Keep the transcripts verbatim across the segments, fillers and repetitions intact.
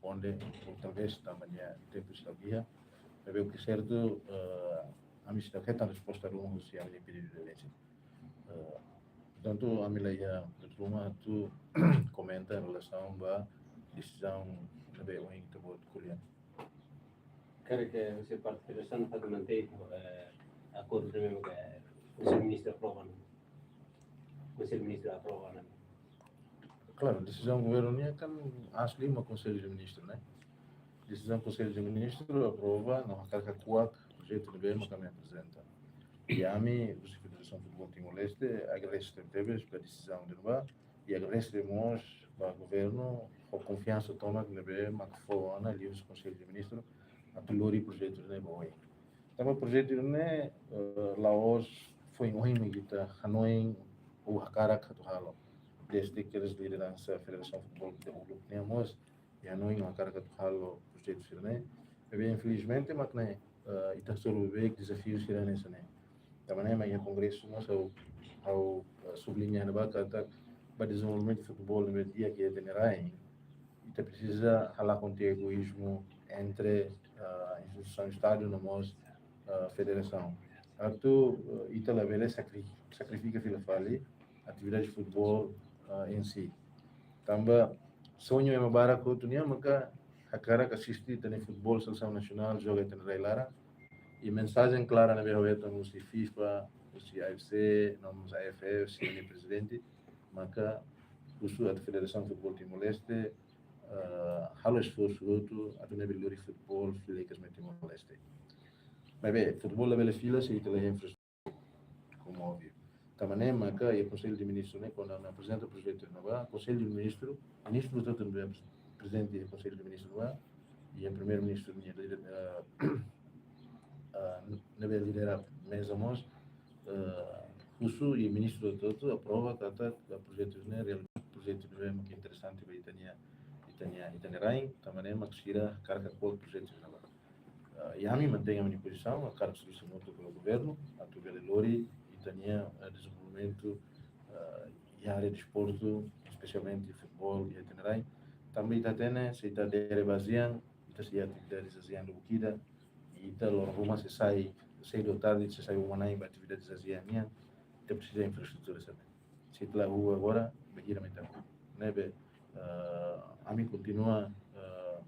responde, ou talvés tanba nia tempu sei la iha. Maibé o que é certo, eh, ami sei hetan resposta ruma husi ami-nia pedidu de audiénsia. Eh, portantu, ami la iha buat ruma atu komenta em relação ba desizaun ne'ebé ohin ita-boot ko'alia. Karik husi parte federasaun atu mantein, eh, akordu ne'ebé, eh, Konsellu Ministru aprova, ne'e? Konsellu Ministru aprova, ne'e? Klaru, desizaun governu nian kan asli mak Konsellu de Ministru, ne'e? Desizaun Konsellu de Ministru aprova, no hakarak hakuak projetu ne'ebé mak ami aprezenta. I ami, husi Federasaun Futeból Timor-Leste, agradese tebes ba desizaun ne'ebá, i agradese mós ba governu ho konfiansa tomak ne'ebé mak fó ona liuhusi Konsellu de Ministru atu lori projetu ne'e ba oin. Tanba projetu ne'e, eh, la'ós foin ohin mak ita hanoin ou hakarak atu halo. Desde que lideransa Federasaun Futeból Timor-Leste nian mós iha hanoin hakarak atu halo projetu sira-ne'e. Maibé infelizmente mak ne'e, eh, ita hasoru bebeik dezafiu sira hanesan ne'e. Tanba ne'e mak iha kongresu mós ha'u, ha'u, eh, subliña ne'ebá katak ba dezenvolvimentu futeból ne'ebé di'ak iha ita-nia rain, ita presiza halakon tiha egoízmu entre, eh, instituisaun Estadu no mós, eh, federasaun. Atu, eh, ita labele sakri-, sakrifika fila fali atividade futeból, eh, em si. Tanba soñu ema barak hotu nian maka hakarak asiste ita-nia futeból selesaun nasionál joga iha ita-nia rai-laran. I mensajen klaru ne'ebé ha'u hetan husi FIFA, husi A F C, no mós A F F, husi nia prezidente, maka husu atu Federasaun Futeból Timor-Leste, eh, halo esforsu hotu atu nune'e bele lori futeból fila hikas mai Timor-Leste. Maibé futeból labele fila se ita la iha infraestrutura, como óbvio. Tanba ne'e maka iha Konsellu de Ministru ne'e, kuandu ami aprezenta projetu ne'ebá, Konsellu de Ministru, ministru hotu-hotu ne'ebé prezente iha Konsellu de Ministru ne'ebá, i iha Primeiru-Ministru nia lidera, eh, eh, ne'ebé lidera meza mós, eh, husu i ministru hotu-hotu aprova katak projetu ne'e real, projetu ne'ebé mak interesante ba ita-nia, ita-nia, ita-nia rain, tanba ne'e mak sira hakarak hakuak projetu ne'ebá. Eh, i ami mantein ami-nia pozisaun, hakarak servisu hamutuk ho governu atu bele lori ita-nia, eh, dezenvolvimentu, eh, iha área desportu, espesialmente futeból iha ita-nia rain. Tanba ita hatene, se ita dere ba azian, ita sei iha atividades azian lubuk ida, i ita loron ruma sei sai, sedu ou tarde, sei sai uma-na'in ba atividades azian nian, ita presiza infraestrutura sira-ne'e. Se ita la hahú agora, bainhira mai ita hahú. Ne'ebé, eh, ami kontinua, eh,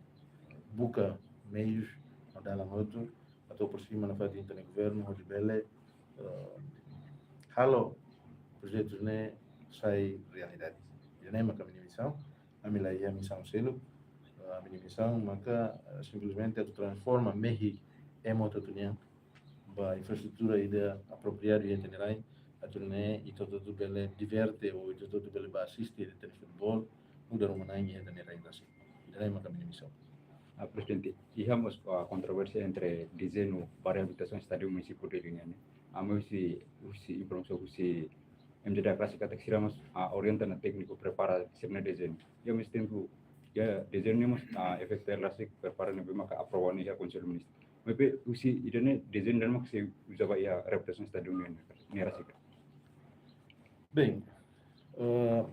buka meius no dalan hotu atu aproxima nafatin ita-nia governu hodi bele, eh, halo projetu ne'e sai realidade. Ida-ne'e maka ami-nia misaun, ami la iha misaun seluk, eh, ami-nia misaun maka, eh, simplesmente atu transforma mehi ema hotu-hotu nian ba infraestrutura ida apropriadu iha ita-nia rain, atu nune'e ita hotu-hotu bele diverte ou ita hotu-hotu bele ba asiste ita-nia futeból, nu'udar uma-na'in iha ita-nia rain rasik. Ida-ne'e maka ami-nia misaun. Ah, Prezidente, iha mós, ah, kontroversia entre dezeñu ba reabilitasaun Estádiu Munisípiu Dili nian, ne'e? Ami husi, husi informasaun husi M J D A rasik katak sira mós, ah, orienta ona tékniku prepara sira-nia dezeñu. I ao mesmo tempo, iha dezeñu ne'e mós, ah, F F T L rasik prepara ne'ebé maka aprova ona iha Konsellu Ministru. Maibé husi ida-ne'e dezeñu ida-ne'e mak sei uza ba iha reabilitasaun estádiu ne'e, ne'e rasik. Bem, eh,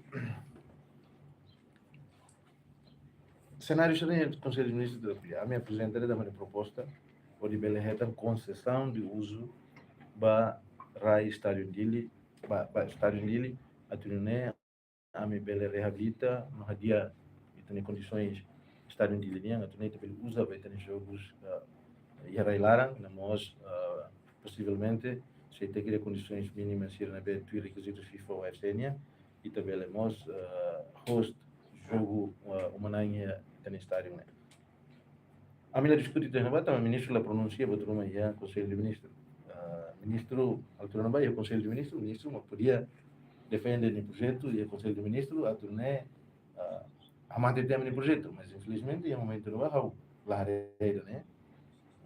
senáriu sira-ne'e Konsellu de Ministru atu ko'alia. Ami aprezenta de'it ami-nia proposta hodi bele hetan konsesaun de uzu ba rai Estádiu Dili, ba, ba Estádiu Dili, atu nune'e ami bele reabilita no hadi'a ita-nia kondisoens Estádiu Dili nian, atu nune'e ita bele uza ba ita-nia jogus, eh, iha rai-laran, no mós, eh, posivelmente, se ita kria kondisoens mínimas sira ne'ebé tuir rekizitus FIFA ou A F C nian, ita bele mós, eh, host jogu, eh, uma-na'in iha ita-nia estádiu ne'e. Ami la diskute tiha ona ba, tanba ministru la pronunsia buat ruma iha Konsellu de Ministru. Eh, ministru, altura ne'ebá iha Konsellu de Ministru, ministru mak podia defende nia projetu iha Konsellu de Ministru, atu nune'e, eh, hamate tiha ami-nia projetu, mas infelizmente iha momentu ne'ebá ha'u la haree ida-ne'e.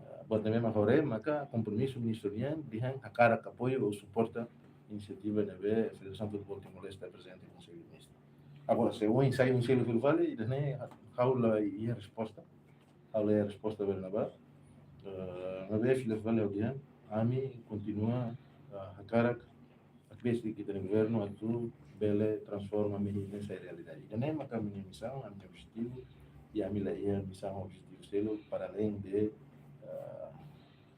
Eh, buat ne'ebé mak ha'u haree maka kompromisu ministru nian dehan hakarak apoiu ou suporta inisiativa ne'ebé Federasaun Futeból Timor-Leste aprezenta iha Konsellu de Ministru. Agora, se ohin sai oinsá fila fali, ida-ne'e ha'u la iha resposta. Ha'u la iha resposta ba ida-ne'ebá. Eh, maibé fila fali ha'u dehan, ami kontinua, eh, hakarak akbesi ita-nia governu atu bele transforma mehi ne'e sai realidade. Ida-ne'e maka ami-nia misaun, ami-nia objetivu, i ami la iha misaun objetivu seluk para além de, ah,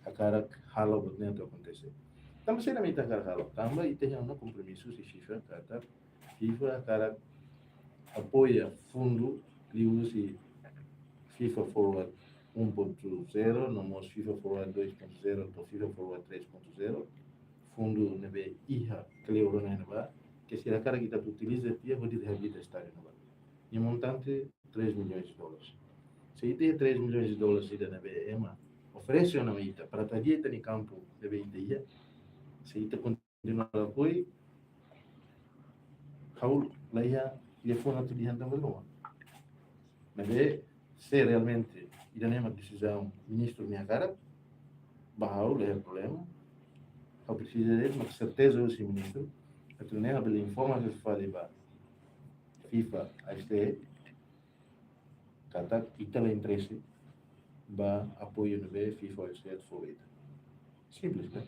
hakarak halo buat ne'e atu akontese. Tanba saida mak ita hakarak halo? Tanba ita iha ona kompromisu husi FIFA katak FIFA hakarak apoia fundu liuhusi FIFA Forward um ponto zero, no mós FIFA Forward dois ponto zero, no FIFA Forward três ponto zero, fundu ne'ebé iha kleur ona ne'ebá, ke sira hakarak ita utiliza tiha hodi reabilita estádiu ne'ebá. Nia montante três milhões de dólares. Se ita iha três milhões de dólares ida ne'ebé ema oferese ona mai ita para atu hadi'a ita-nia kampu ne'ebé ita iha, se ita kontinua lakohi, ha'u la iha liafuan atu dehan tanba ruma. Maibé, se realmente ida-ne'e mak desizaun ministru nia hakarak, ba ha'u la iha problema. Ha'u presiza de'it mak serteza husi ministru, atu nune'e ha'u bele informa fali ba FIFA, A F C, katak ita la interese ba apoiu ne'ebé FIFA, A F C atu fó ba ita. Simples, ne'e?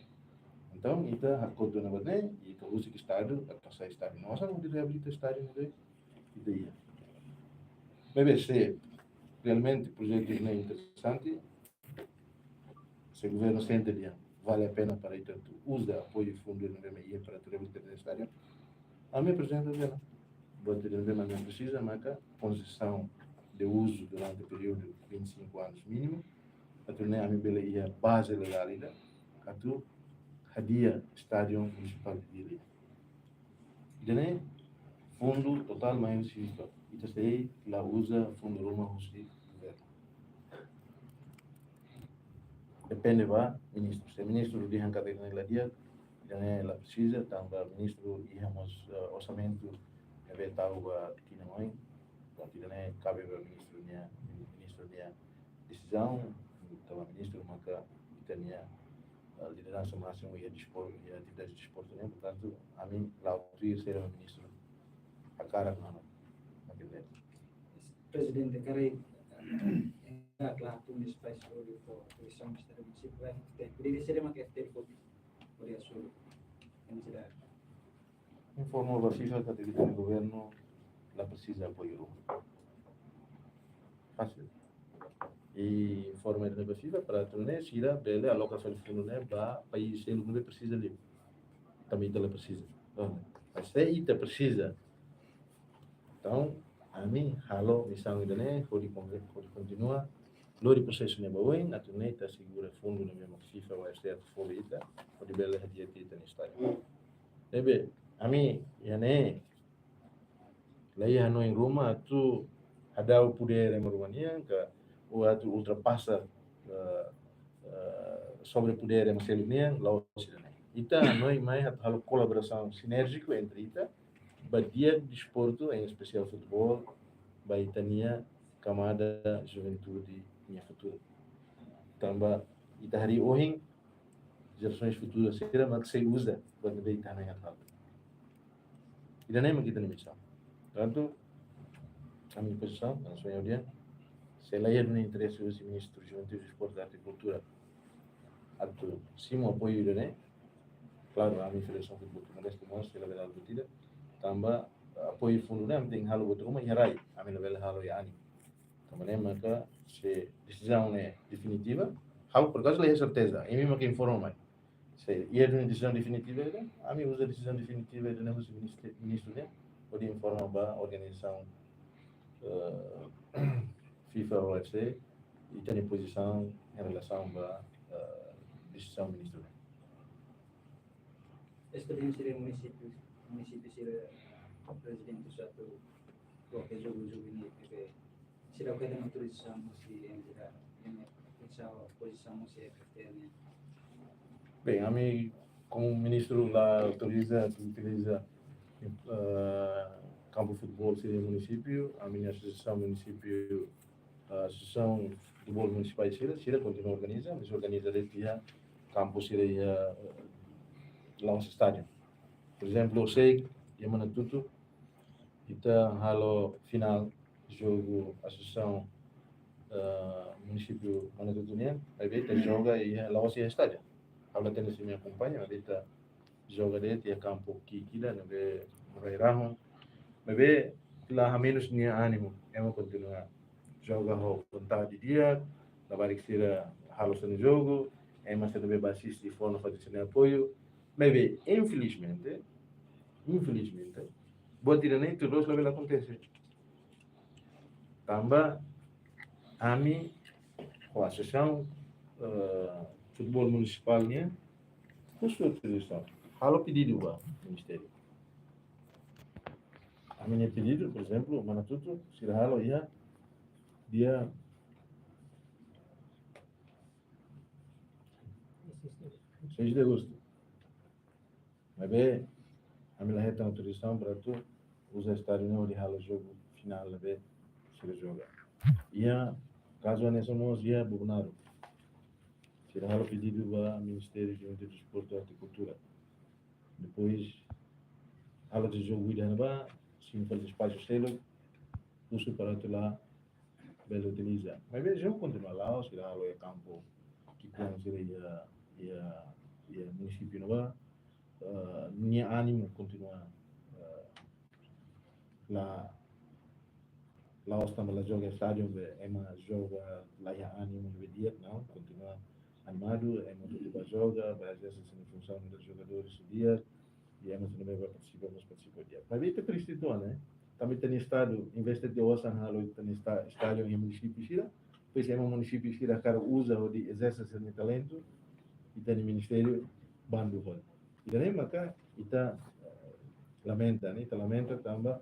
Entaun, ita hakotu ona buat ne'e, ita husik estádiu, atu hasa'e estádiu. Nós vamos reabilita estádiu ne'ebé ita iha. Maibé, se realmente projetu ne'e interesante, se governu sente dehan vale a pena para ita atu uza apoiu fundu ne'ebé mak iha para atu reabilita estádiu, ami aprezenta dehan. Buat ne'ebé mak ami presiza maka konsesaun de uzu durante períodu vinte e cinco anos mínimu, atu nune'e ami bele iha baze legál ida atu hadi'a Estádiu Munisipál de Dili. Ida-ne'e fundu totál mai husi FIFA. Ita sei la uza fundu ruma husi governu. Depende ba ministru. Se ministru dehan katak ida-ne'e la di'ak, ida-ne'e la presiza, tanba ministru iha mós, eh, orsamentu ne'ebé tau ba tinan oin, ba ida-ne'e kabe ba ministru nia, ministru nia desizaun, tanba ministru maka ita-nia, eh, lideransa másimu iha despor-, iha atividade desportu ne'e, portantu, ami la'o tuir saida mak ministru hakarak ona, mak ida-ne'e. Prezidente, karik, eh, la atu munisipais hodi fó atribuisaun ba estádiu munisípiu, eh, te-, poderia ser mak F T F hodi, hodi asumi. Em geral. Informa ba FIFA katak ita-nia governu la presiza apoiu ruma. Fasil. I informa ida-ne'e ba FIFA para atu nune'e sira bele aloka fali fundu ne'e ba país seluk ne'ebé presiza liu. Tanba ita la presiza. Bom, mas se ita presiza, entaun, ami halo misaun ida-ne'e hodi kon-, hodi kontinua lori prosesu ne'e ba oin, atu nune'e ita asegura fundu ne'ebé mak FIFA ho A F C atu fó ba ita, hodi bele hadi'a tiha ita-nia estádiu. Ne'ebé, ami, iha ne'e, la iha hanoin ruma atu hadau podér ema ruma nian, ka, ou atu ultrapasa, eh, eh, sobre podér ema seluk nian, la'ós ida-ne'e. Ita hanoin mai atu halo kolaborasaun sinérjiku entre ita, ba di'ak desportu, em especial futebol, ba ita-nia kamada juventude nia futuru. Tanba ita harii ohin, jerasaun futuru sira mak sei uza buat ne'ebé ita hanoin atu halo. Ida-ne'e mak ita-nia misaun. Portantu, ami pozisaun, ami sonho dia, se la iha duni interese husi Ministru Juventude, Desportu, Arte i Kultura atu simu apoiu ida-ne'e, klaru, ami Federasaun Futebol Timor-Leste mós sei la bele halo buat ida, tanba apoiu fundu ne'e ami tenke halo buat ruma iha rai, ami la bele halo iha anin. Tanba ne'e maka se desizaun ne'e definitiva, ha'u por acaso la iha serteza, imi mak informa mai. Se iha duni desizaun definitiva ida, ami uza desizaun definitiva ida-ne'e husi ministru, ministru ne'e, hodi informa ba organizasaun, eh, FIFA ou A F C, ita-nia pozisaun em relasaun ba, eh, desizaun ministru ne'e. Esperiénsia de munisípiu, munisípiu sira, prezidente satu, kualkér jogu, jogu ne'e, ke sira ke tem autorizasaun husi M T A, M T A, pozisaun husi F T N. Bem, ami, komu ministru, la autoriza, utiliza, eh, kampu futebol sira munisípiu, ami-nia asosiasaun munisípiu, eh, asosiasaun futebol munisipál sira, sira kontinua organiza, mas organiza de'it iha kampu sira iha, eh, la'ós estádiu. Por ezemplu, sei iha Manatutu, ita halo finál jogu asosiasaun, eh, munisípiu Manatutu nian, maibé ita joga iha la'ós iha estádiu. Ha'u la hatene se imi akompaña, maibé ita joga de'it iha kampu ki'ik ida ne'ebé rai rahun. Maibé la hamenus nia ánimu, ema kontinua joga ho vontade di'ak, labarik sira halo sira-nia jogu, ema sira ne'ebé ba asiste fó ona fali sira-nia apoiu. Maibé, infelizmente, infelizmente, buat ida-ne'e tuir loloos labele akontese. Tanba ami ho asosiasaun, eh, futeból munisipál nian, husu autorizasaun, halo pedidu ba ministériu. Ami-nia pedidu, por ezemplu, Manatutu, sira halo iha dia seis de agosto. Maibé, ami la hetan autorizasaun para atu uza estádiu ne'e hodi halo jogu finál ne'ebé sira joga. Iha kazu hanesan mós iha Bobonaro. Sira halo pedidu ba Ministériu Juventude, Desportu, Arte, Kultura. Depois, halo jogu ida iha ne'ebá, simu fali espasu seluk, husu para atu la bele utiliza. Maibé jogu kontinua la'o, sira halo iha kampu ki'ikoan sira iha, iha, iha munisípiu ne'ebá, eh, nia ánimu kontinua, eh, la, la'ós tanba la joga estádiu, be, ema joga la iha ánimu ne'ebé di'ak, não, kontinua animadu, ema hotu ba joga, ba ezerse sira-nia funsaun de jogadores di'ak, i ema sira ne'ebé ba partisipa, mós partisipa di'ak. Maibé ita triste uitoan, ne'e? Tanba ita-nia Estadu, envezde ita-nia osan halo ita-nia esta-, estádiu iha munisípiu sira, depois ema munisípiu sira hakarak uza hodi ezerse sira-nia talentu, ita-nia ministériu bandu hodi. Ida-ne'e maka ita, eh, lamenta, ne'e? Ita lamenta tanba,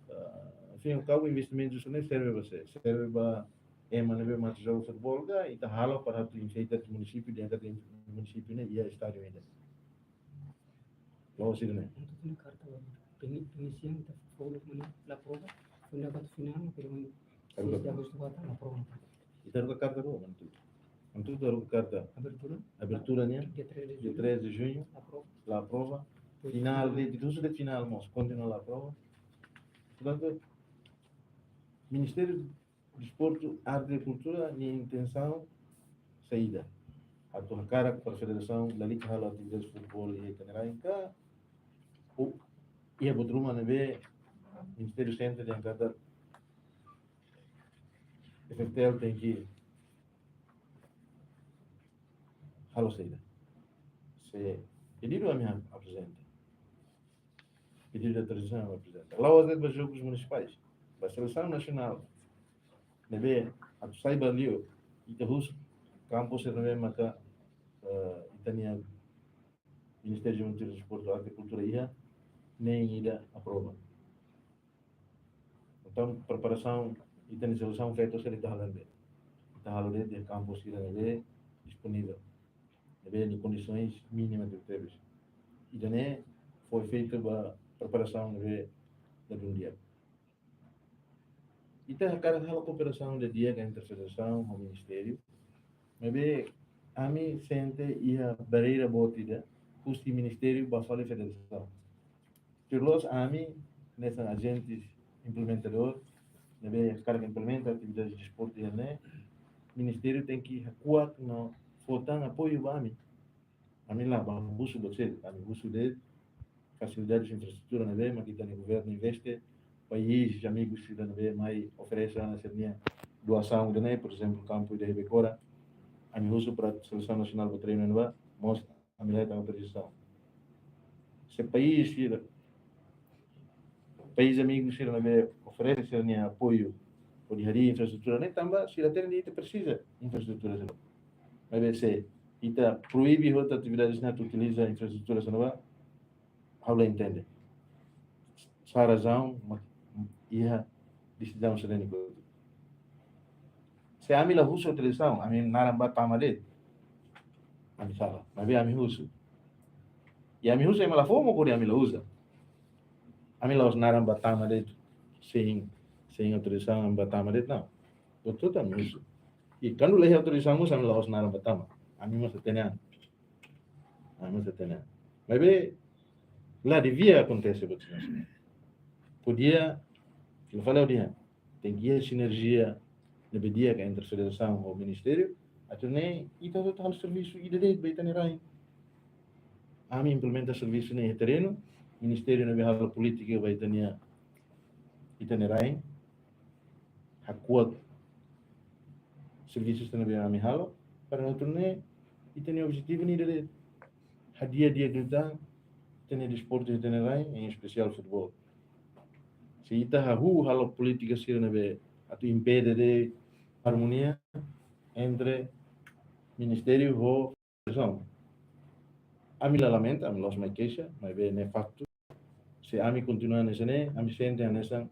eh, enfim, kau investimentu sira-ne'e serve ba sé? Serve ba ema ne'ebé mate joga futeból ka, ita halo para atu enfeita munisípiu, di'ak ka munisípiu ne'e iha estádiu ida. La'ós ida-ne'e. Entaun, iha karta ba peni-, penisian ita fó mós la aprova, fó ona ba finál, pero Ita haruka, seis de agosto ba tan la aprova. Ita haruka karta ba, Manatutu. Manatutu haruka karta. Abertura. Abertura nian. Dia três de junho. Dia três de junho. Aprova. La aprova. Pois, finál, depois de, de, de finál mós, kontinua la aprova. Portantu, Ministériu Desportu, Arte i Kultura nia intensaun saida? Atu hakarak para federasaun lalika halo atividade futeból iha ita-nia rain ka, ou iha buat ruma ne'ebé Ministériu sente dehan katak F F T L tenke halo saida? Se pedidu ami ha-, aprezenta. Pedidu de autorizasaun ami aprezenta. La'ós de'it ba jogus munisipais, ba selesaun nasionál. Ne'ebé atu sai ba li'ur, ita husu kampu sira ne'ebé maka, eh, ita-nia Ministériu Juventude, Desportu, Arte i Kultura iha, nein ida aprova. Entaun, preparasaun, ita-nia selesaun feto sira ita halo ne'ebé? Ita halo de'it iha kampu sira ne'ebé disponivel, ne'ebé nia kondisoens mínimas tebetebes. Ida-ne'e fó efeitu ba preparasaun ne'ebé ladún di'ak. Ita hakarak halo kooperasaun didi'ak entre federasaun ho ministériu. Maibé ami sente iha barreira boot ida, husi ministériu ba fali federasaun. Tuir loloos ami hanesan ajentes implementadór, ne'ebé hakarak implementa atividade desportu iha ne'e, ministériu tenke hakuak no fó tan apoiu ba ami. Ami la bá husu buat seluk, ami husu de'it fasilidades infraestrutura ne'ebé mak ita-nia governu investe, país amigu sira ne'ebé mai oferese ona sira-nia doasaun ida-ne'e, por ezemplu, kampu ida iha Becora, ami husu para selesaun nasionál ba treinu ne'ebá, mós ami la hetan autorizasaun. Se país sira, país amigu sira ne'ebé oferese sira-nia apoiu hodi harii infraestrutura ne'e, tanba sira hatene ita presiza infraestrutura sira. Maibé se ita proibe hotu atividades ne'e atu utiliza infraestrutura sira ne'ebá, ha'u la entende sá razaun mak iha desizaun sira-ne'e. Se ami la husu autorizasaun, ami naran bá tama de'it, ami sala. Maibé ami husu. I ami husu, ema la fó mós hodi ami la uza. Ami la'ós naran bá tama de'it, sein, sein autorizasaun ami bá tama de'it, não. Hotu-hotu ami husu. I kuandu la iha autorizasaun mós, ami la'ós naran bá tama. Ami mós hatene an. Ami mós hatene an. Maibé la devia akontese buat hanesan ne'e. Podia, fila fali ha'u dehan, tenke iha sinerjia ne'ebé di'ak entre federasaun ho ministériu, atu nune'e ita hotu halo servisu ida de'it ba ita-nia rain. Ami implementa servisu ne'e iha terrenu, ministériu ne'ebé halo polítika ba ita-nia, ita-nia rain, hakuak servisu sira ne'ebé ami halo, para ita-nia, ita-nia objetivu ne'e ida de'it, hadi'a di'ak liután ita-nia desportu iha ita-nia rain, em especial futebol. Se ita hahú halo polítika sira ne'ebé atu impede de'it harmonia entre ministériu ho federasaun. Ami la lamenta, ami la'ós mai keixa, maibé ne'e faktu. Se ami kontinua hanesan ne'e, ami sente hanesan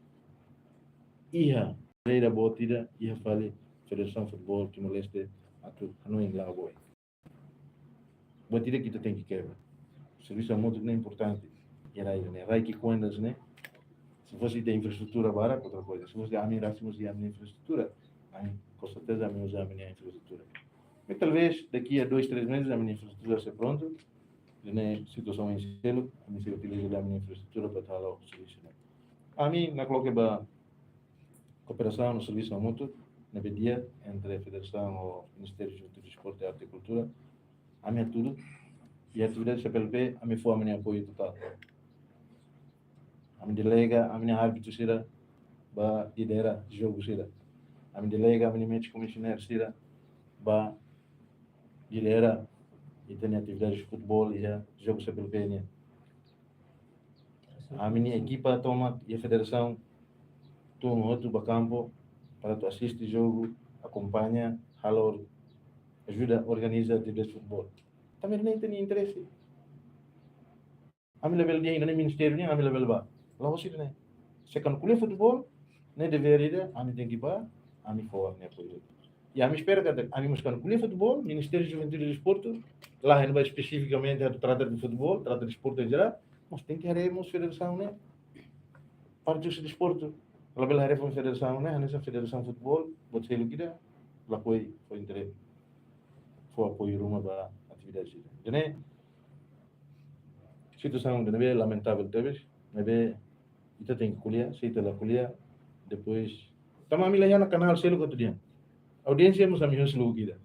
iha reda boot ida iha fali Federasaun Futebol Timor-Leste atu hanoin la boot. Buat ida ke ita tenke kebra. Servisu hamutuk ne'e importante. Iha rai ne'e, rai ki'ik-oan hanesan ne'e. Se fosse iha infraestrutura barak, outra coisa. Se fosse ami rasik mós iha ami-nia infraestrutura, ami, com certeza, ami uza ami-nia infraestrutura. Mas talvez daqui a dois, três meses, ami-nia infraestrutura sei prontu. Ne'e situasaun oin seluk, ami sei utiliza ami-nia infraestrutura para halo servisu ne'e. Ami nakloke ba kooperasaun no servisu hamutuk ne'ebé di'ak entre federasaun ho Ministériu Juventude, Desportu, Arte i Kultura. Ami hatudu, iha atividade C P L P, ami fó ami-nia apoiu totál. Ami delega ami-nia árbitru sira ba lidera jogu sira. Ami delega ami-nia match commissioner sira ba lidera ita-nia atividade futebol iha jogu C P L P nian. Ami-nia ekipa tomak iha federasaun tun hotu ba kampu para atu asiste jogu, akompaña, halo, ajuda organiza atividade futebol. Tanba ne'e ita-nia interese. Ami labele dehan ida-ne'e ministériu nian, ami labele bá. La'ós ida-ne'e. Se kuandu ko'alia futebol, ne'e devér ida, ami tenke bá, ami fó ami-nia apoiu. I ami espera katak ami mós kuandu ko'alia futebol, Ministériu Juventude i Desportu, la hein ba espesifikamente atu trata de futebol, trata desportu em geral, mas tenke haree mós federasaun ne'e parte husi desportu. Labele haree fó federasaun ne'e hanesan federasaun futebol, buat seluk ida, lakohi fó interese, fó apoiu ruma ba atividade sira. Jadi, situasaun ida ne'ebé lamentavel tebes, ne'ebé ita tenke ko'alia, se ita la ko'alia, depois, tanba ami la iha ona kanál seluk atu dehan. Audiénsia mós ami husu lubuk ida.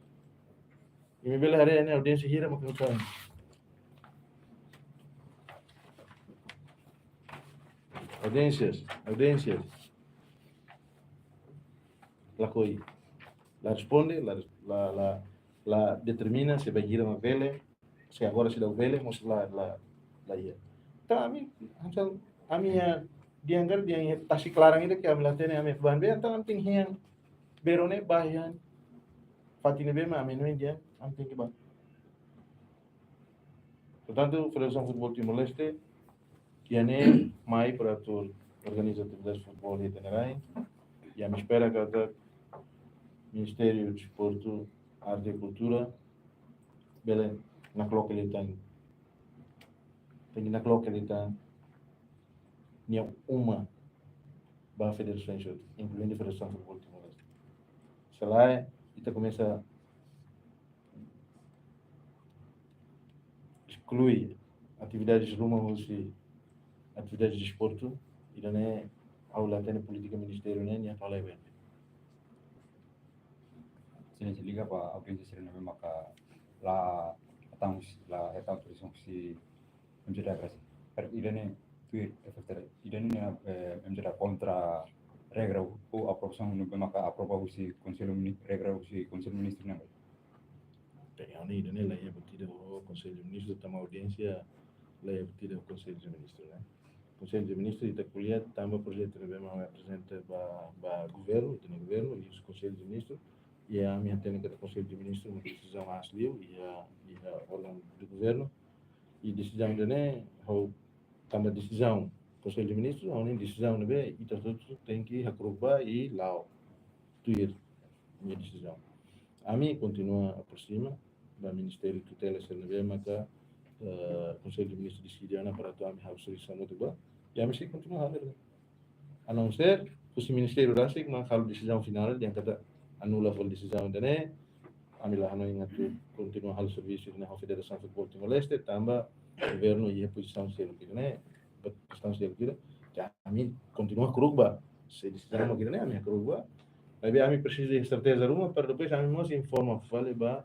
Imi bele haree ne'e audiénsia hira maka husu. Audiénsias, audiénsias. Lakohi. La responde, la, la, la, la determina se bainhira mak bele, se agora seidauk bele, mós la, la, la iha. Entaun ami, hanesan, ami iha dehan karik, dehan iha tasi klaran ida ke ami la hatene ami bainhira bá, entaun ami tenke hein. Bero ne'e bá hein. Fatin ne'ebé mak ami hanoin dehan, ami tenke bá. Portantu, Federasaun Futebol Timor-Leste, iha ne'e mai para atu organiza atividade futebol iha ita-nia rain. I ami espera katak Ministériu Desportu, Arte i Kultura bele nakloke liután, tenke nakloke liután nia uma ba federasaun sira, inkluindu Federasaun Futebol Timor-Leste. Se lae, ita komesa esklui atividades ruma husi atividades desportu, ida-ne'e ha'u la hatene polítika ministériu ne'e nia atu halo buat ne'e. Sini se liga ba audiénsia sira ne'ebé maka la hatán, la hetan autorizasaun husi M J A Brasil. Karik ida-ne'e tuir F F T R, ida-ne'e, eh, M J A kontra regra ou aprovasaun ne'ebé maka aprova husi Konsellu Mini-, regra husi Konsellu Ministru ne'e. Entaun, ida-ne'e la iha buat ida ho Konsellu Ministru, tanba audiénsia la iha buat ida ho Konsellu Ministru, ne'e. Konsellu Ministru ita ko'alia tanba projetu ne'ebé mak aprezenta ba, ba governu, ita-nia governu, i husi Konsellu Ministru, i ami hatene katak Konsellu Ministru mak desizaun aas liu, iha, iha órgaun do governu, i desizaun ida-ne'e, ha'u tanba desizaun Konsellu Ministru, ha'u hanoin desizaun ne'ebé ita hotu tenke hakru'uk ba i la'o tuir nia desizaun. Ami kontinua aproxima ba ministériu tutela sira ne'ebé maka, eh, Konsellu Ministru deside ona para atu ami halo servisu hamutuk ba, i ami sei kontinua halo. A não ser husi ministériu rasik mak halo desizaun finál, dehan katak anula fali desizaun ida-ne'e, ami la hanoin atu kontinua halo servisu ne'e ho Federasaun Futebol Timor-Leste, tanba governu iha pozisaun seluk ida-ne'e, ba kestaun seluk ida. Entaun ami kontinua hakru'uk ba, se desizaun mak ida-ne'e, ami hakru'uk ba. Maibé ami presiza serteza ruma, para depois ami mós informa fali ba,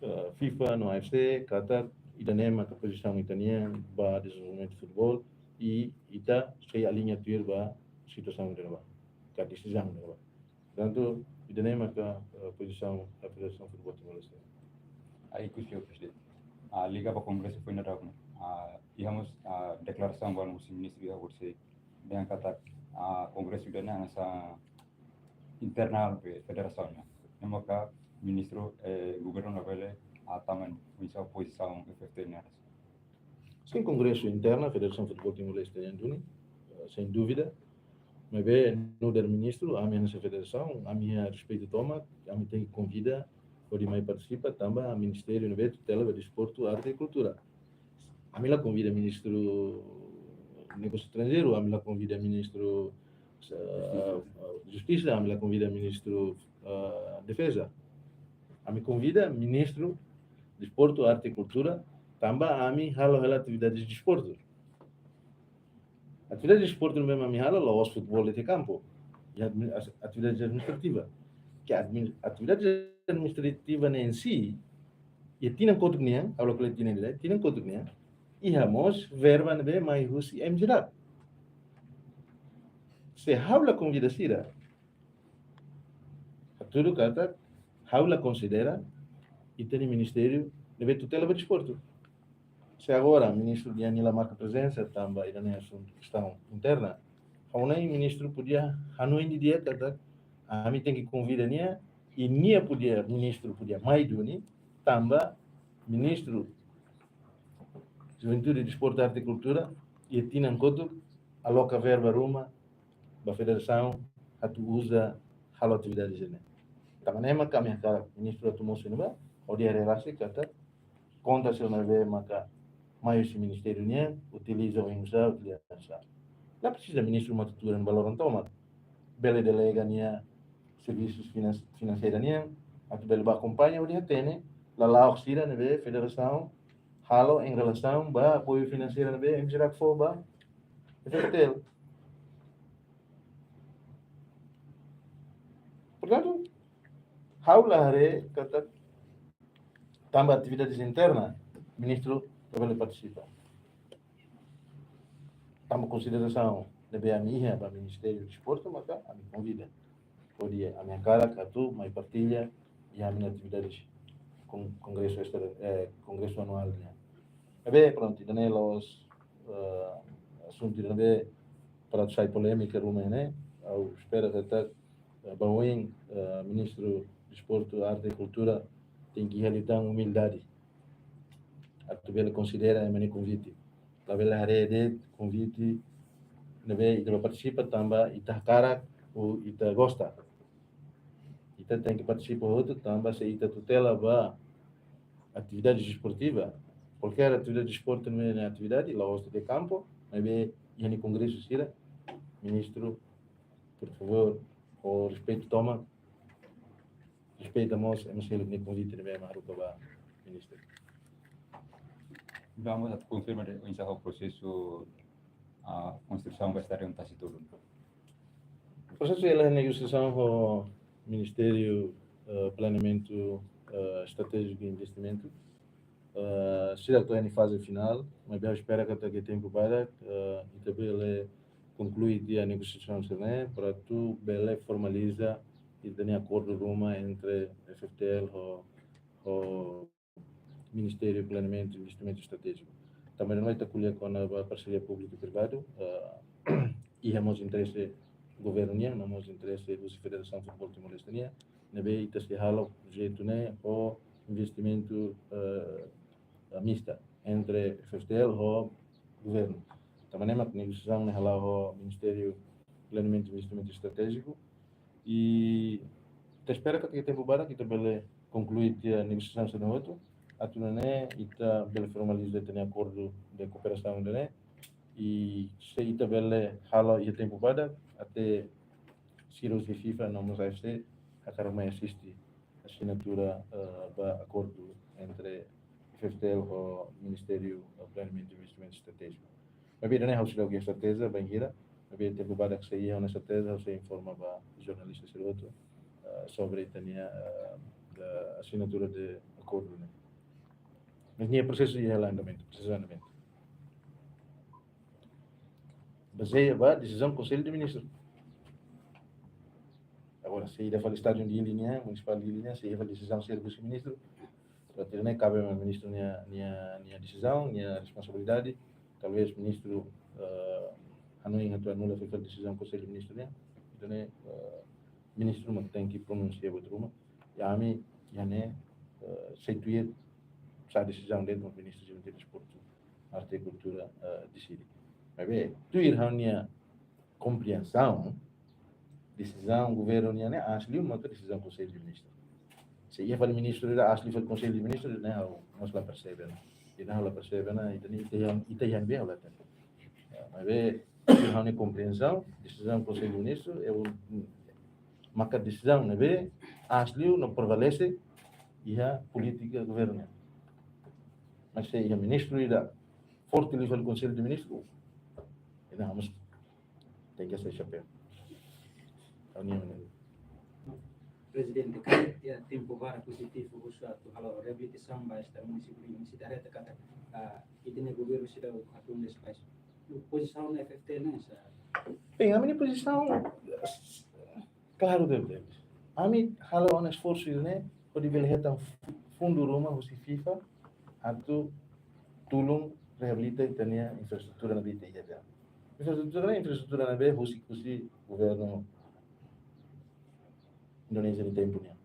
eh, FIFA no A F C, katak ida-ne'e maka pozisaun ita-nian ba dezenvolvimentu futebol, i ita sei aliña tuir ba situasaun ida-ne'ebá, ka desizaun ida-ne'ebá. Portantu, Ida-ne'e maka, eh, pozisaun da Federasaun Futeból Timor-Leste. Ai, kusi, Prezidente. Ah, liga ba kongresu foin dadauk ne'e. Ah, iha mós, ah, deklarasaun ba husi ministru iha hodi sei dehan katak, ah, kongresu ida-ne'e hanesan internál ba federasaun nian. Ne'e maka ministru, eh, governu labele, ah, tama oinsá pozisaun F F T nian. Sin, kongresu interna Federasaun Futeból Timor-Leste nian duni, eh, sem dúvida. Maibé, nu'udar ministru, ami hanesan federasaun, ami iha respeitu tomak, ami tenke konvida hodi mai partisipa, tanba ministériu ne'ebé tutela ba desportu, arte i kultura. Ami la konvida ministru negósiu estranjeiru, ami la konvida ministru, eh, justisa, ami la konvida ministru, eh, defeza. Ami konvida ministru desportu, arte i kultura, tanba ami halo hela atividade desportu. Atividade desportu ne'ebé ami halo la'ós futeból iha kampu. I admi-, as-, atividade administrativa. Ke admi-, atividade administrativa ne'e em si, iha tinan kotuk nian, ha'u lakohi tinan ida, tinan kotuk nian, iha mós verba ne'ebé mai husi M J D A C. Se ha'u la konvida sira, hatudu katak ha'u la konsidera ita-nia ministériu ne'ebé tutela ba desportu. Se agora ministru nian la marka prezensa, tanba ida-ne'e asuntu kestaun interna, ha'u hanoin ministru podia hanoin didi'ak katak ami tenke konvida nia, i nia podia, ministru podia mai duni, tanba ministru Juventude, Desportu, Arte i Kultura, iha tinan kotuk aloka verba ruma ba federasaun atu uza halo atividade ne'e. Tanba ne'e maka ami hakarak ministru atu mosu iha ne'ebá, hodi haree rasik katak konta sira ne'ebé maka mai husi ministériu nian, utiliza oinsá, utiliza oinsá. La presiza ministru matuturan ba loron tomak. Bele delega nia servisu finans-, finanseira nian, atu bele ba akompaña hodi hatene lala'ok sira ne'ebé federasaun halo em relasaun ba apoiu finanseira ne'ebé M J D A C fó ba F F T L. Portantu, ha'u la haree katak tanba atividade interna, ministru la bele partisipa. Tanba konsiderasaun ne'ebé ami iha ba Ministériu Desportu, maka ami konvida. Hodi ami hakarak atu mai partilla iha ami-nia atividade kon-, kongresu extra, eh, kongresu anuál nian. Maibé, prontu, ida-ne'e la'ós, eh, asuntu ida ne'ebé para atu sai polémika ruma ne'e. Ha'u espera katak, eh, ba oin, eh, ministru Desportu, Arte i Kultura tenke iha liután umildade atu bele konsidera ema nia konvite. La bele haree de'it konvite ne'ebé ita ba partisipa tanba ita hakarak ou ita gosta. Ita tenke partisipa hotu tanba se ita tutela ba atividade desportiva, kualkér atividade desportu ne'e atividade, la'ós de kampu, maibé iha nia kongresu sira, ministru, por favór, ho respeitu tomak, respeita mós ema seluk nia konvite ne'ebé ema haruka ba ministru. Vamos a confirmar oinsá ho prosesu, ah, konstrusaun ba estádiu Tasi Tulun. Prosesu hela negosiasaun ho Ministériu, eh, Planeamentu, eh, Estratéjiku i Investimentu. Eh, sira atu iha faze finál, maibé ha'u espera katak iha tempu badak, eh, ita bele konklui tiha negosiasaun sira-ne'e, para atu bele formaliza ita-nia akordu ruma entre F F T L ho, ho Ministériu Planeamentu i Investimentu Estratéjiku. Tanba ita ko'alia kona-ba parseria públiku-privadu, eh, iha mós interese governu nian, no mós interese husi Federasaun Futeból Timor-Leste nian, ne'ebé ita sei halo projetu ne'e ho investimentu, eh, mista entre F F T L ho governu. Tanba ne'e mak negosiasaun ne'e hala'o ho Ministériu Planeamentu i Investimentu Estratéjiku. I ita espera katak iha tempu badak ita bele konklui tiha negosiasaun sira-ne'e hotu. Atu nune'e ita bele formaliza ita-nia akordu de kooperasaun ida-ne'e. I se ita bele halo iha tempu badak, até sira husi FIFA no mós A F C hakarak mai asiste asinatura, eh, ba akordu entre F F T L ho Ministériu, eh, Planeamentu i Investimentu Estratéjiku. Maibé ida-ne'e ha'u seidauk iha serteza bainhira, maibé tempu badak se iha ona serteza, ha'u sei informa ba jornalista sira hotu, eh, sobre ita-nia, eh, da asinatura de akordu ne'e. Mas nia prosesu iha andamentu, prosesu andamentu. Bazeia ba desizaun Konsellu de Ministru. Agora, se ida fali estádiu Dili nian, munisipál Dili nian, se ida fali desizaun sira husi ministru, entaun ne'e kabe ba ministru nia, nia, nia desizaun, nia responsabilidade. Talvés ministru, eh, hanoin atu anula fali desizaun Konsellu Ministru nian. Entaun ne'e, eh, ministru mak tenke pronunsia buat ruma. I ami, iha ne'e, eh, sei tuir sá desizaun de'it mak Ministru Juventude Desportu, Arte i Kultura, eh, deside. Maibé, tuir ha'u-nia kompriensaun, desizaun governu nian ne'e aas liu maka desizaun Konsellu de Ministru. Se iha fali ministru ida aas liu fali Konsellu de Ministru, ne'e ha'u mós la persebe ona. Ida ha'u la persebe ona, ita-nia, ita iha, ita iha ne'ebé ha'u la hatene. Ya, maibé, ha'u-nia kompriensaun, desizaun Konsellu de Ministru, é un, maka desizaun ne'ebé aas liu no prevalese iha polítika governu. Mas se iha ministru ida forte liu fali Konsellu de Ministru, entaun ha'u mós tenke hasai xapeu. Ha'u-nia maneira. Prezidente, karik iha tempu barak pozitivu husu atu halo reabilitasaun ba estádiu munisipál, imi sei haree katak, ah, ita-nia governu seidauk hatún despais. Pozisaun F F T ne'e sá? Bem, ami-nia pozisaun klaru tebes. Ami halo ona esforsu ne'e hodi bele hetan fundu ruma husi FIFA atu tulun reabilita ita-nia infraestrutura ne'ebé ita iha. Infraestrutura ne'e infraestrutura ne'ebé husik husi governu Indonézia nia tempu nian.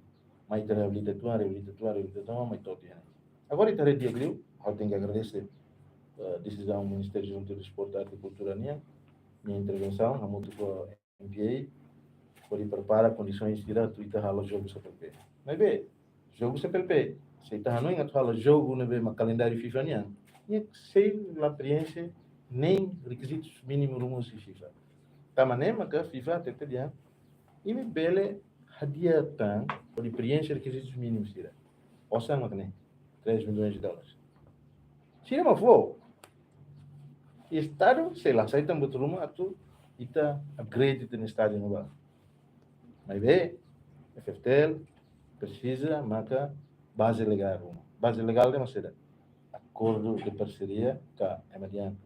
Mai ita reabilita uitoan, reabilita uitoan, reabilita uitoan, mai to'o tiha. Agora ita haree di'ak liu, ha'u tenke agradese, eh, desizaun Ministériu Juventude, Desportu, Arte i Kultura nian, nia intervensaun, hamutuk ho M P A, hodi prepara kondisoens sira atu ita halo jogu C P L P. Maibé, jogu C P L P, se ita hanoin atu halo jogu ne'ebé mak kalendáriu FIFA nian, nia sei la preenxe nein rekizitus mínimu ruma husi FIFA. Tanba ne'e maka FIFA hatete dehan, imi bele hadi'a tan hodi preenxe rekizitus mínimu sira. Osan mak ne'e, três milhões de dólares. Sira mak fó. Estadu sei la hasai tan buat ruma atu ita upgrade ita-nia estádiu ne'ebá. Maibé, F F T L presiza maka baze legál ruma. Baze legál ne'e mak saida? Akordu de parseria ka ema dehan,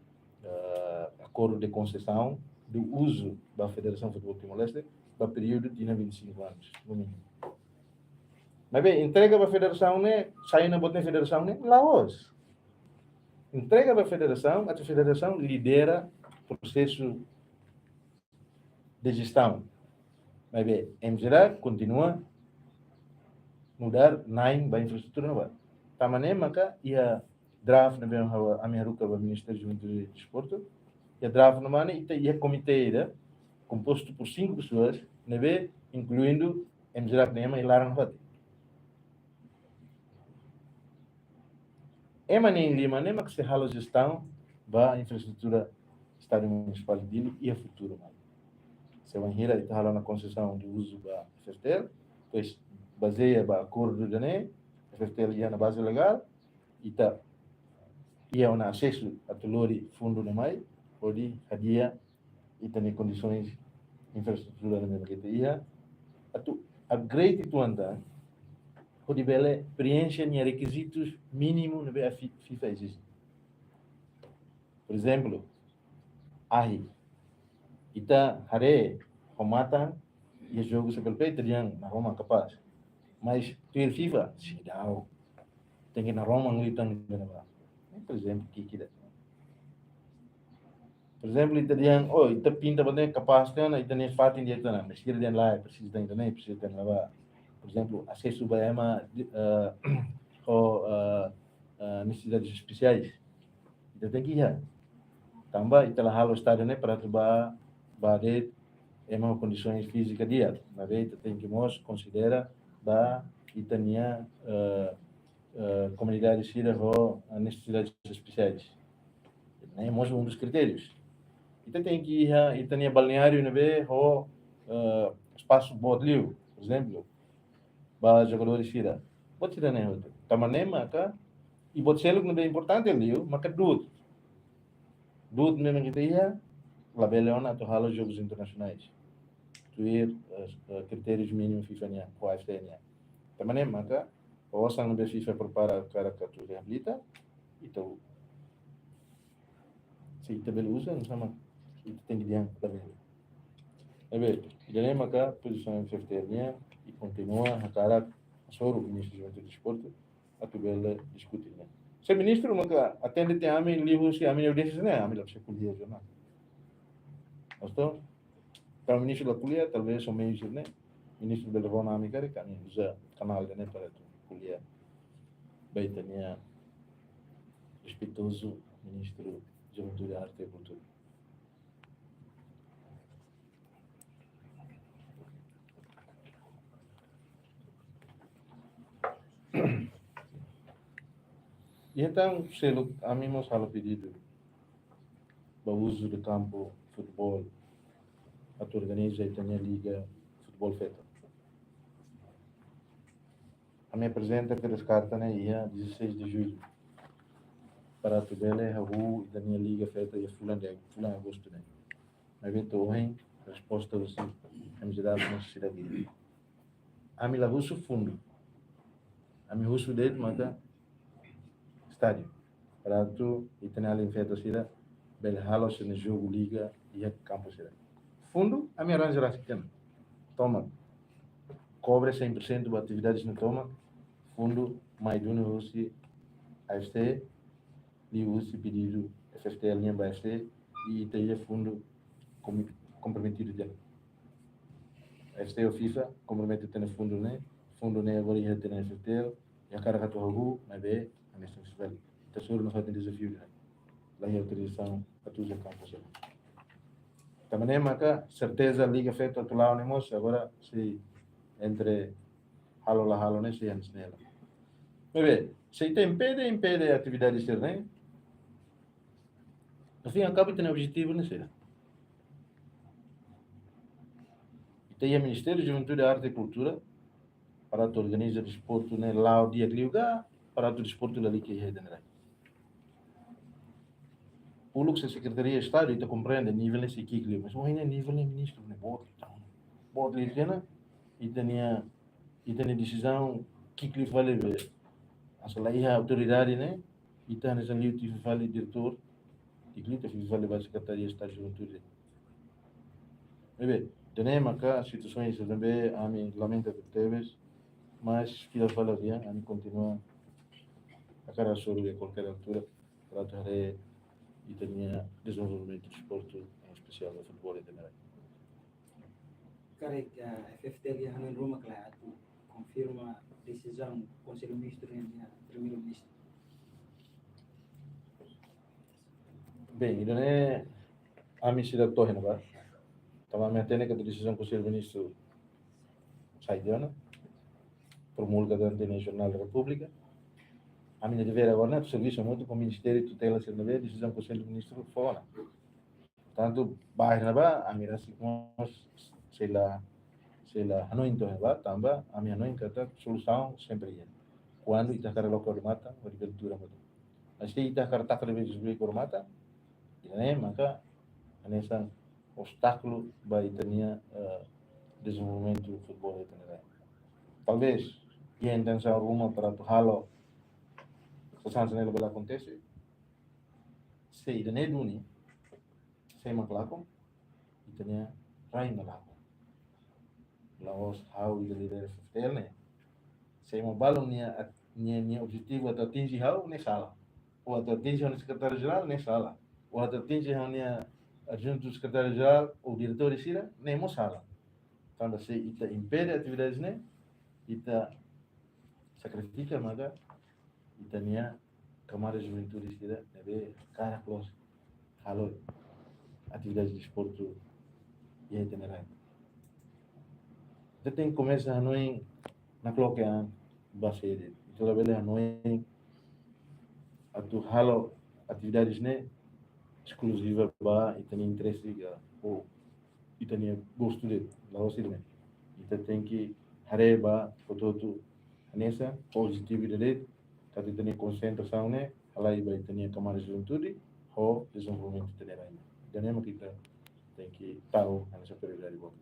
eh, akordu de konsesaun de uzu ba Federasaun Futeból Timor-Leste ba períodu de vinte e cinco anos, no mínimo. Maibé, entrega ba federasaun ne'e, sai ona buat ne'e federasaun ne'e, la'ós. Entrega ba federasaun, atu federasaun lidera prosesu de jestaun. Maibé, M J D A K kontinua nu'udar na'in ba infraestrutura ne'ebá. Tanba ne'e maka iha draft ne'ebé ami haruka ba Ministériu Juventude e Desportu. Iha draft ne'ebá ne'e ita iha komité ida, kompostu por cinco pessoas, ne'ebé inkluindu M J D A K nia ema iha laran ne'ebá. Ema na'in-lima ne'e mak sei halo jestaun ba infraestrutura Estádiu Munisipál Dili iha futuru mai. Se bainhira ita halo ona konsesaun de uzu ba F F T L, pois bazeia ba akordu ida-ne'e, F F T L iha ona baze legál, ita iha ona asesu atu lori fundu ne'e mai, hodi hadi'a ita-nia kondisoens infraestrutura ne'ebé mak ita iha, atu upgrade uitoan tan, hodi bele preenxe nia rekizitus mínimu ne'ebé a fi-, FIFA ezije. Por ezemplu, ahi, ita haree ho matan iha jogu C P L P ita dehan naroman kapás. Mas tuir FIFA, seidauk. Tenke naroman liután ida-ne'ebá. Por ezemplu, ki'ik ida. Por ezemplu, ita dehan, oh, ita pinta buat ne'e kapás tiha ona, ita-nia fatin di'ak tiha ona, mas sira dehan lae, presiza tiha ona ne'e, presiza tiha ona ne'ebá. Por ezemplu, asesu ba ema, eh, ho, eh, eh, nesesidades espesiais. Ita tenke iha. Tanba ita la halo estádiu ne'e para atu ba, ba de'it ema ho kondisoens fízika di'ak. Maibé ita tenke mós konsidera ba ita-nia, eh, eh, komunidade sira ho, eh, nesesidades espesiais. Ne'e mós um dos critérios. Ita tenke iha ita-nia balneáriu ne'ebé ho, eh, espasu boot liu, por ezemplu, ba jogadór sira. Buat sira-ne'e hotu. Tanba ne'e maka, i buat seluk ne'ebé importante liu, maka du'ut. Du'ut ne'ebé mak ita iha, labele ona atu halo jogus internasionais. Tuir, eh, eh, kritérius mínimu FIFA nian, ho A F T nian. Tanba ne'e maka, osan ne'ebé FIFA prepara karik atu reabilita, ita, se ita bele uza, no sama, ita tenke dehan labele. Ne'ebé, ida-ne'e maka pozisaun F F T L nian, i kontinua hakarak hasoru Ministru Juventude i Desportu atu bele diskute ne'e. Se ministru maka atende tiha ami liuhusi ami-nia audiénsia ne'e, ami la presiza ko'alia jornál. Gosta? Kalau ministru la ko'alia, talvés ho meius ne'e, ministru bele rona ami karik, ami uza kanál ida-ne'e para atu ko'alia ba ita-nia respeitozu Ministru Juventude, Arte i Kultura. I entaun, seluk, ami mós halo pedidu ba uzu de kampu futeból atu organiza ita-nia liga futeból feto. Ami aprezenta kedas karta ne'e iha dezasseis de julho, para atu bele hahú ita-nia liga feto iha fulan de, fulan agostu ne'e. Maibé to'o ohin resposta husi M J W mós seidauk iha. Ami la husu fundu. Ami husu de'it maka estádiu, para atu ita-nia alin feto sira bele halo sira-nia jogu liga iha kampu sira. Fundu, ami arranja rasik tiha ona. Tomak. Kobre cem por cento ba atividades ne'e tomak. Fundu mai duni husi A F C, liuhusi pedidu F F T L nian ba A F C, i ita iha fundu komi-, komprometidu tiha ona. A F C ho FIFA kompromete tiha ona fundu ne'e, fundu ne'e agora iha tiha ona F F T L, i hakarak atu hahú, maibé ami sei fali. Ita suru no fali dezafiu ne'e. La iha autorizasaun atu uza kampu sira. Tanba ne'e maka serteza liga feto atu la'o ne'e mós agora sei entre halo la halo ne'e sei hanesan ne'e. Maibé, se ita impede, impede atividade sira-ne'e, no fim e ao cabo ita-nia objetivu ne'e saida? Ita iha Ministériu Juventude, Arte i Kultura, para atu organiza desportu ne'e la'o di'ak liu ka, para atu desportu lalika iha ita-nia rai. Uluk se Sekretaria Estadu, ita komprende nivel ne'e sei ki'ik liu, mas ohin ne'e nivel ne'e ministru ne'e boot liu, entaun boot liu tiha ona, ita-nia, ita-nia desizaun ki'ik liu fali be, asa la iha autoridade ne'e, ita hanesan liu tiha fali diretór, ki'ik liu tiha fali ba Sekretaria Estadu Juventude. Ne'ebé, ida-ne'e maka situasaun ida-ne'ebé ami lamenta tebes, mas fila fali dehan, ami kontinua hakarak hasoru iha kualkér altura, para atu haree ita-nia dezenvolvimentu desportu, em especial no futeból iha ita-nia rai. Karik, eh, F F T L iha hanoin ruma ka lae atu konfirma desizaun Konsellu Ministru nian iha Primeiru-Ministru? Bem, ida-ne'e ami seidauk to'o iha ne'ebá. Tanba ami hatene katak desizaun Konsellu Ministru sai tiha ona, promulga durante no Jornál da Repúblika. Ami-nia devér agora ne'e servisu hamutuk ho ministériu tutela sira ne'ebé desizaun Konsellu Ministru fó ona. Portantu, ba iha ne'ebá, ami rasik mós sei la, sei la hanoin to'o iha ne'ebá, tanba ami hanoin katak solusaun sempre iha. Kuandu ita hakarak loke odamatan, hodi bele tuur hamutuk. Mas se ita hakarak taka de'it beibeik odamatan, ida-ne'e maka hanesan obstákulu ba ita-nia, eh, dezenvolvimentu futeból iha ita-nia rai. Talvés iha intensaun ruma para atu halo sasán sira ne'e labele akontese. Se ida-ne'e duni, sé mak lakon, ita-nia rai mak lakon. La'ós ha'u ida líder F F T L ne'e. Sé mak balun nia at-, nia, nia objetivu atu atinje ha'u ne'e sala. Ou atu atinje ha'u-nia sekretáriu jerál ne'e sala. Ou atu atinje ha'u-nia adjuntu sekretáriu jerál ou diretór sira ne'e mós sala. Tanba se ita impede atividades ne'e, ita sakrifika maka ita-nia kamada juventude sira ne'ebé hakarak loos halo atividade desportu iha ita-nia rai. Ita tenke komesa hanoin nakloke an ba sé de'it. Ita labele hanoin atu halo atividades ne'e eskluziva ba ita-nia interese ka, ou ita-nia gostu de'it, la'ós ida-ne'e. Ita tenke haree ba hotu-hotu hanesan pozitividade, katak ita-nia konsentrasaun ne'e halai ba ita-nia kamada juventude ho dezenvolvimentu ita-nia rai. Ida-ne'e mak ita tenke tau hanesan prioridade boot.